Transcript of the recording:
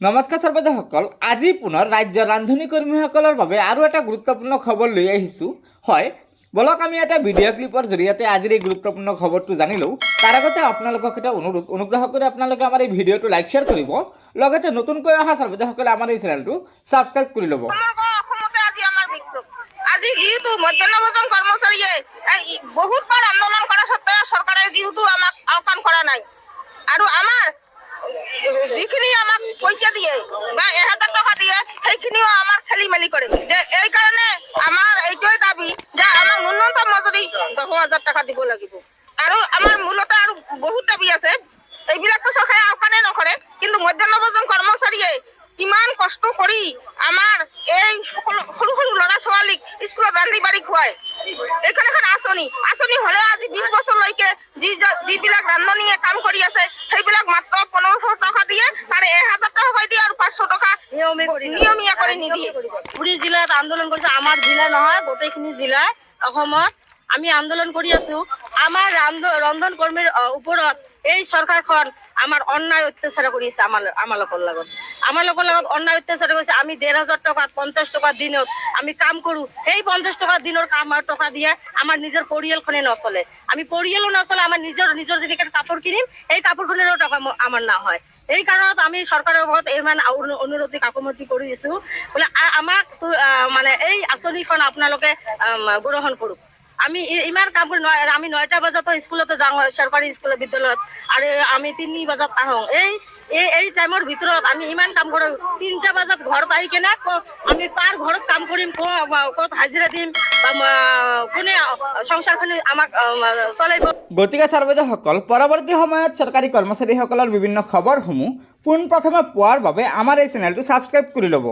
নমস্কাৰ ছাৰ বাইদেউসকল, আজি পুনৰ ৰাজ্যৰ ৰান্ধনী কৰ্মীসকলৰ বাবে আৰু এটা গুৰুত্বপূৰ্ণ খবৰ লৈ আহিছোঁ। হয়, বলক আমি এটা ভিডিঅ' ক্লিপৰ জৰিয়তে আজিৰ এই গুৰুত্বপূৰ্ণ খবৰটো জানি লওঁ। তাৰ আগতে আপোনালোকক এটা অনুৰোধ, অনুগ্ৰহ কৰি আপোনালোকে আমাৰ এই ভিডিঅ'টো লাইক, শ্বেয়াৰ কৰিব। লগতে নতুনকৈ অহা ছাৰ বাইদেউসকলে আমাৰ এই চেনেলটো ছাবস্ক্ৰাইব কৰি ল'ব। সমগ্ৰ অসমতে আজি আমাৰ বিক্ষোভ। আজি যিহেতু মধ্যাহ্ন ভোজন কৰ্মচাৰীয়ে এই বহুতবাৰ আন্দোলন কৰা সত্ত্বেও চৰকাৰে যিহেতু আমাক আওকাণ কৰা নাই আৰু আমাৰ যিখিনি আমাক পইচা দিয়ে বা 1000 টকা দিয়ে, সেইখিনিও আমাৰ খেলি মেলি কৰে যে এই কাৰণে আমাৰ এইটোৱে দাবী যে আমাক ন্যূনতম মজুৰি 10,000 টকা দিব লাগিব। আৰু আমাৰ মূলতে আৰু বহুত দাবী আছে। এইবিলাকতো চৰকাৰে আওকাণে নকৰে। কিন্তু মধ্যাহ্ন ভোজন কৰ্মচাৰীয়ে ইমান কষ্ট কৰি আমাৰ এই সকলো সৰু সৰু ল'ৰা ছোৱালীক স্কুলত ৰান্ধি বাঢ়ি খুৱায়। এইখন এখন আঁচনি। আঁচনি হ'লেও আজি 20 বছৰলৈকে যিবিলাক ৰান্ধনীয়ে কাম কৰি আছে, সেইবিলাক মাত্ৰ 1500 টকা দিয়ে। তাৰে 1000 টকাকৈ দিয়ে আৰু 500 টকা নিয়মীয়া কৰি নিদিয়ে। ধুবুৰী জিলাত আন্দোলন কৰিছে। আমাৰ জিলা নহয়, গোটেইখিনি জিলা অসমত আমি আন্দোলন কৰি আছো। আমাৰ ৰন্ধন কৰ্মীৰ ওপৰত এই চৰকাৰখন আমাৰ অন্যায় অত্যাচাৰ কৰি আছে। আমাৰ লোকৰ লগত অন্যায় অত্যাচাৰ কৰিছে। আমি 1500 টকা, 50 টকা দিনত আমি কাম কৰো। সেই 50 টকা দিনৰ কাম আৰু টকা দিয়ে আমাৰ নিজৰ পৰিয়ালখনে নচলে। আমি পৰিয়ালো নচলে। আমাৰ নিজৰ নিজৰ যেনেকে কাপোৰ কিনিম, এই কাপোৰখনেৰো টকা আমাৰ নহয়। এই কাৰণত আমি চৰকাৰৰ ওপৰত ইমান অনুৰোধ কাকূতি কৰি দিছো বোলে আমাক মানে এই আঁচনিখন আপোনালোকে গ্ৰহণ কৰক। আমি ইমান কাম কৰি আমি 9টা বজাতো স্কুলতে যাওঁ, চৰকাৰী স্কুলত, বিদ্যালয়ত, আৰু আমি 3 বজাত আহোঁ। এই এই এই টাইমৰ ভিতৰত আমি ইমান কাম কৰোঁ। 3টা বজাত ঘৰত আহি কেনে আমি কাৰ ঘৰত কাম কৰিম, ক'ত হাজিৰা দিম বা কোনে সংসাৰখিনি আমাক চলাইব? গতিকে ছাৰ বাইদেউসকল, পৰৱৰ্তী সময়ত চৰকাৰী কৰ্মচাৰীসকলৰ বিভিন্ন খবৰসমূহ পোনপ্ৰথমে পোৱাৰ বাবে আমাৰ এই চেনেলটো ছাবস্ক্ৰাইব কৰি ল'ব।